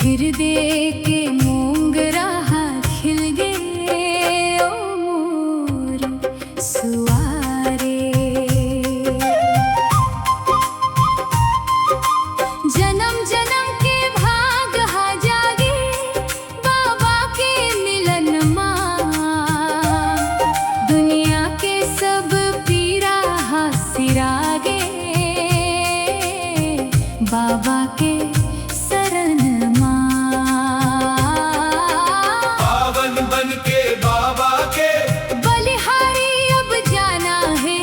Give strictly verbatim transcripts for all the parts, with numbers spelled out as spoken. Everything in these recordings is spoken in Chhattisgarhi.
हिरदे के मोंगरा हा खिल गे ओ मोर सुआ रे। जनम जनम के भाग हा जागे बाबा के मिलन मा। दुनिया के सब पीरा हा सिरागे बाबा के सरन मा। पावन बन के बाबा के बलिहारी अब जाना हे।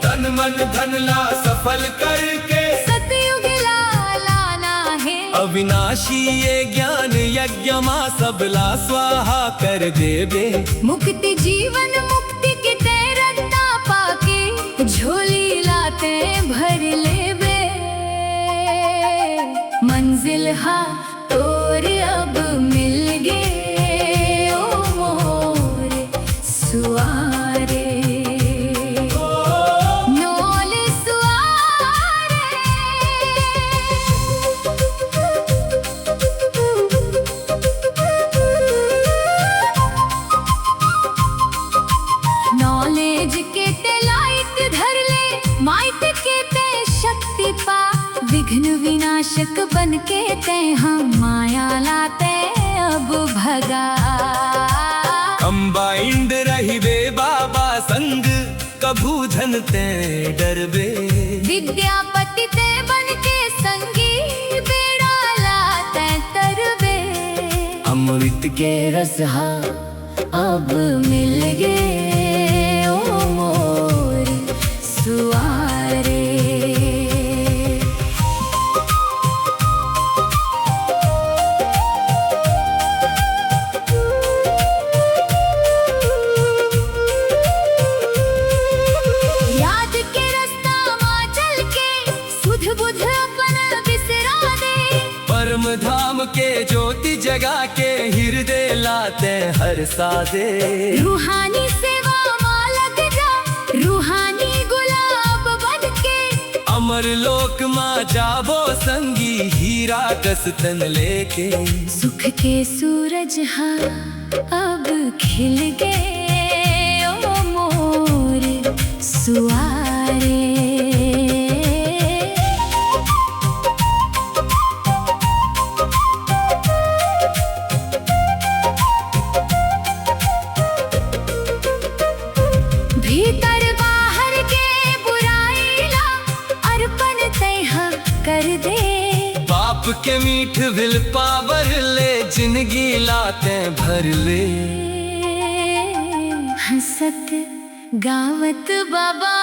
तन मन धन ला सफल करके सतयुग ला लाना हे। अविनाशी ये ज्ञान यज्ञ मा सबला स्वाहा कर देबे। मुक्ति जीवन मुक्ति के तैं रत्ता पाके झोली ला तैं भर लेबे। मंजिल हा तोर अब मिल गे ओ मोर सुआ रे। नोले सुआ रे। नॉलेज के तैं लाइट धर ले, माइट के तैं शक्ति पा। विघ्न विनाशक बन के तैं हा माया ला तैं अब भगा। कंबाइंड रहिबे बाबा संग, कभू झन तैं डरबे। विद्यापति तैं बन के संगी, बेड़ा ला तैं तरबे। अमृत के रस हा अब मिल गे ओ मोर सुआ रे। याद के रस्ता मा चल के सुध बुध अपन बिसरा दे। परम धाम के ज्योति जगा के हिरदे ला तैं हरसा दे। रूहानी सेवा मा लग जा, रूहानी गुलाब बन के। अमर लोक मा जाबो संगी, हीरा कस तन लेके। सुख के सूरज हा अब खिल गे ओ मोर सुआ रे। भीतर बाहर के बुराई ला अर्पण तैं हा कर दे। पाप के मीठ विल पावर ले जिनगी ला तैं भर ले। हंसत गावत बाबा